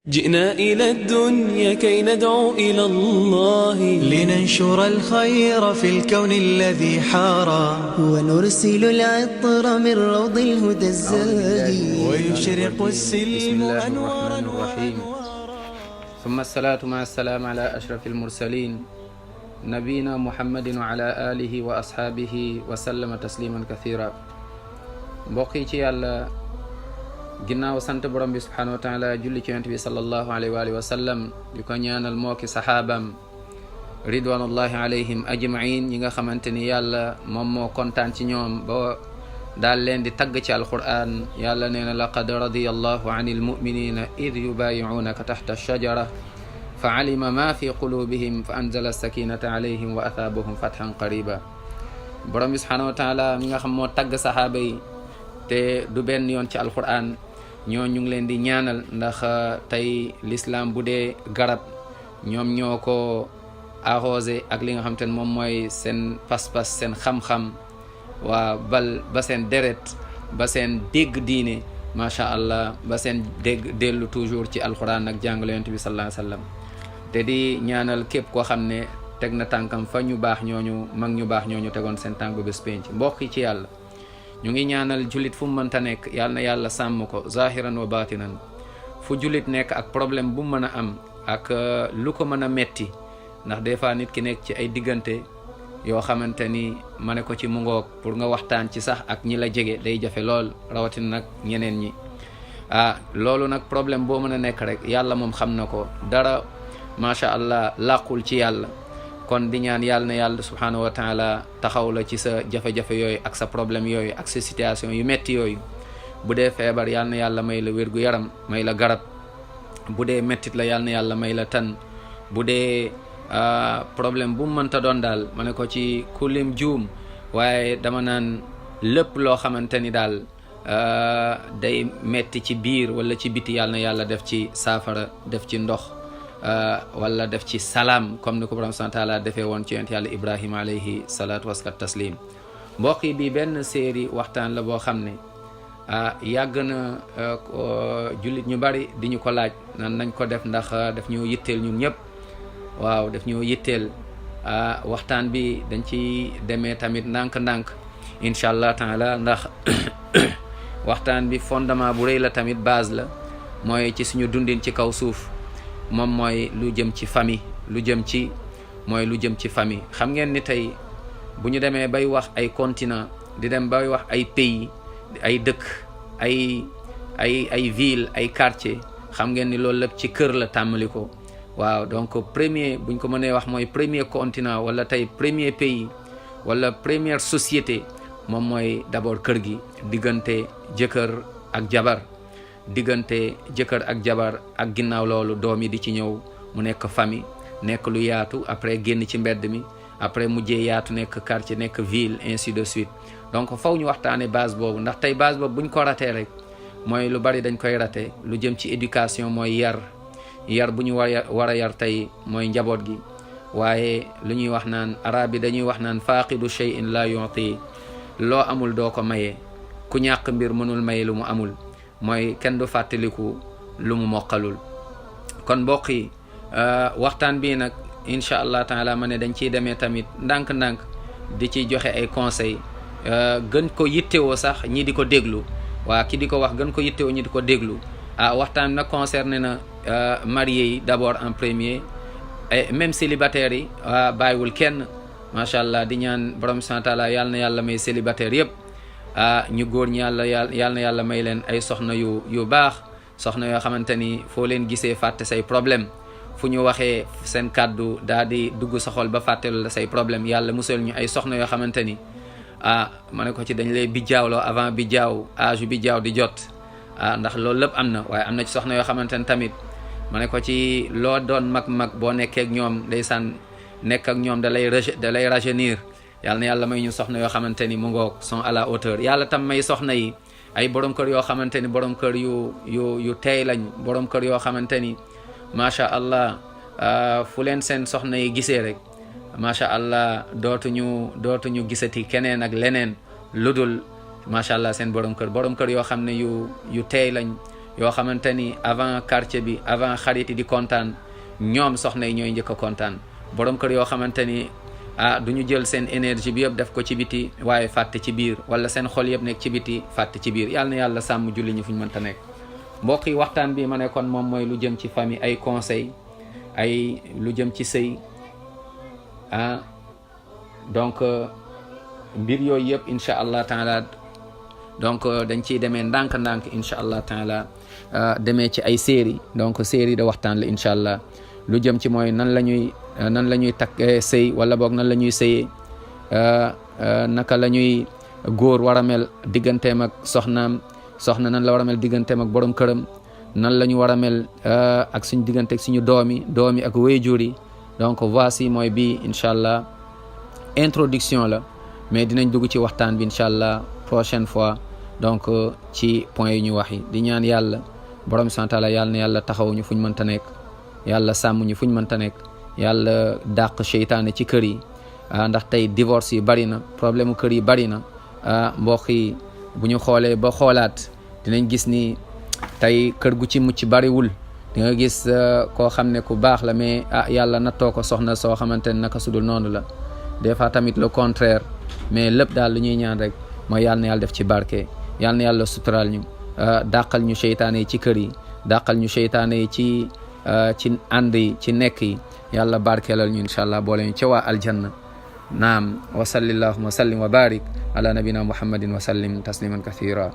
جئنا إلى الدنيا كي ندعو إلى الله لننشر الخير في الكون الذي حارى ونرسل العطر من روض الهدى الزاهي ويشرق السلم بسم الله أنوارا الرحمن الرحيم ثم الصلاة مع السلام على أشرف المرسلين نبينا محمد وعلى آله وأصحابه وسلم تسليما كثيرا mbokk ci yàlla ginnaaw sant borom bi subhanahu wa taala julli ci yonent bi sallallahu alayhi wa alihi wa sallam di ko ñaanal mooki saxaabam ridwanullahi alayhim ajmain ñi nga xamante ni yàlla moom moo kontaan ci ñoom ba daal leen di tagg ci alquran yàlla nee na laqad radiyallahu anil muminina id yubayi'unaka tahta ash-shajara fa alima ma fi qulubihim fa anzala as-sakinata alayhim wa athabahum fathan qariba borom bi subhanahu wa taala mi nga xam moo tagg saxaaba yi te du benn yoon ci alquran ñoo ñu ngi leen di ñaanal ndax tey l'islam bu dee garab ñoom ñoo ko arrosé ak li nga xam te ne moom mooy seen pas-pas seen xam-xam waa bal ba seen deret ba seen dégg diine macha allah ba seen dégg dellu toujours ci alquran ak jàngale yonent bi sallallahu alayhi wa sallam te di ñaanal képp koo xam ne teg na tànkam fa ñu baax ñooñu mag ñu baax ñooñu tegoon seen tànk ba bés penc mbokk yi ci yàlla ñu ngi ñaanal julit fu mu mënta nekk yàlla na yàlla sàmm ko zahiran wa batinan fu julit nekk ak problème bu mën a am ak lu ko mën a metti ndax des fois nit ki nekk ci ay diggante yoo xamante ni ma ne ko ci mu ngoog pour nga waxtaan ci sax ak ñi la jege day jafe lool rawatina nag ñeneen ñi loolu nag problème boo mën a nekk rek yàlla moom xam na ko dara macha allah làqul ci yàlla kon di ñaan yàlla na yàlla subhanahu wa taala taxaw la ci sa jafe-jafe yooyu ak sa problème yooyu ak sa situation yu metti yooyu bu dee feebar yàlla na yàlla may la wérgu yaram may la garab bu dee mettit la yàlla na yàlla may la tan bu dee problème bu mu mënta doon daal ma ne ko ci kulim juum waaye dama naan lépp loo xamante ni daal day metti ci biir wala ci biti yàlla na yàlla def ci saafara def ci ndox wala def ci salaam comme ni ko borom subhanahu wa taala defee woon ci yonent yàlla Ibrahima alayhi salaatu waskat taslim mbokk yi bi benn série waxtaan la boo xam ne yàgg na jullit ñu bari di ñu ko laaj nan nañ ko def ndax daf ñoo yitteel ñun ñëpp waaw daf ñoo yitteel waxtaan bi dañ ci demee tamit ndànk-ndànk incha allah taala ndax waxtaan bi fondement bu rëy la tamit base la mooy ci suñu dundin ci kaw suuf moom mooy lu jëm ci famille lu jëm ci famille xam ngeen ni tey bu ñu demee bay wax ay continent di dem bay wax ay pays ay dëkk ay ville ay quartier xam ngeen ni loolu lépp ci kër la tàmmali ko waaw donc premier buñ ko mënee wax mooy premier continent wala tey premier pays wala première société moom mooy d'abord kër gi diggante jëkkër ak jabar ak ginnaaw loolu doom yi di ci ñëw mu nekk famille nekk lu yaatu après génn ci mbedd mi après mujjee yaatu nekk quartier nekk ville ainsi de suite donc faw ñu waxtaane base boobu ndax tey base boobu buñ ko ratee rek mooy lu bari dañ koy rate lu jëm ci éducation mooy yar bu ñu war a yar tey mooy njaboot gi waaye lu ñuy wax naan arab yi dañuy wax naan faaqidu shay'in la yu'ti loo amul doo ko maye ku ñàkk mbir mënul maye lu mu amul mooy kenn du fàttaliku lu mu mokkalul kon mbokk yi waxtaan bii nag incha allah taala ma ne dañ ciy demee tamit ndànk-ndànk di ci joxe ay conseils gën ko yittewoo sax ñi di ko déglu waa ki di ko wax gën ko yittewoo ñi di ko déglu waxtaan bi nag concerné na mariés yi d'abord en premier et même célibataires yi bàyyiwul kenn macha allah di ñaan borom subhanahu wa taala yàlla na yàlla may célibataire yëpp ñu góor ñi yàlla na yàlla may leen ay soxna yu baax soxna yoo xamante ni foo leen gisee fàtte say problème fu ñu waxee seen kàddu daal di dugg sa xol ba fàttelu la say problème yàlla musal ñu ay soxna yoo xamante ni ma ne ko ci dañ lay bijjaawloo avant bijjaaw âge bijjaaw di jot ndax loolu lépp am na waaye am na ci soxna yoo xamante ni tamit ma ne ko ci loo doon mag boo nekkee ak ñoom ndeysaan nekk ak ñoom da lay rajeunir yàlla na yàlla may ñu soxna yoo xamante ni mu ngoog sont à la hauteur yàlla tam may soxna yi ay borom kër yoo xamante ni borom kër yu teey lañ borom kër yoo xamante ni macha allah fu leen seen soxna yi gisee rek macha allah dootuñu gisati keneen ak leneen ludul macha allah seen borom kër yoo xam ne yu teey lañ yoo xamante ni avant quartier bi avant xarit yi di kontaan ñoom soxna yi ñooy njëkk a kontaan borom kër yoo xamante ni du ñu jël seen énergie bi yëpp def ko ci biti waaye fàtte ci biir wala seen xol yëpp nekk ci biti fàtte ci biir yàlla na yàlla sàmm julli ñu fu ñu mënta nekk. mbokk yi waxtaan bi ma ne kon moom mooy lu jëm ci famille ay conseil ay lu jëm ci sëy donc mbir yooyu yëpp incha allah taala donc dañ ciy demee ndànk-ndànk incha allah taala demee ci ay série donc série de waxtaan la incha allah lu jëm ci mooy nan la ñuy takkee sëy wala boog nan la ñuy sëyee naka la ñuy góor war a mel digganteem ak soxna nan la war a mel digganteem ak borom këram nan la ñu war a mel ak suñu diggante ak suñu doom yi ak waajur yi donc voici mooy bii incha allah introduction la mais dinañ dugg ci waxtaan bi incha allah prochaine fois donc ci point yi ñu wax yi di ñaan yàlla borom subhanahu wa taala yàlla na yàlla taxaw ñu fu ñu mënta nekk yàlla sàmm ñu fu ñu mënta nekk yàlla dàq seytaane ci kër yi ndax tey divorce yi bari na problème kër yi bari na mbokk yi bu ñu xoolee ba xoolaat dinañ gis ni tey kër gu ci mucc bariwul di nga gis koo xam ne ku baax la mais yàlla nattoo ko soxna soo xamante ne naka sudul noonu la des fois tamit le contraire mais lépp daal lu ñuy ñaan rek mooy yàlla na yàlla def ci barke yàlla na yàlla suturaal ñu dàqal ñu seytaane yi ci kër yi dàqal ñu seytaane yi ci ànd yi ci nekk yi yàlla barkeelal ñu incha allah boole ñu ca waa aljanna naam wa salli allahumma sallim wa barik ala nabina muhammadin wa sallim tasliman kathira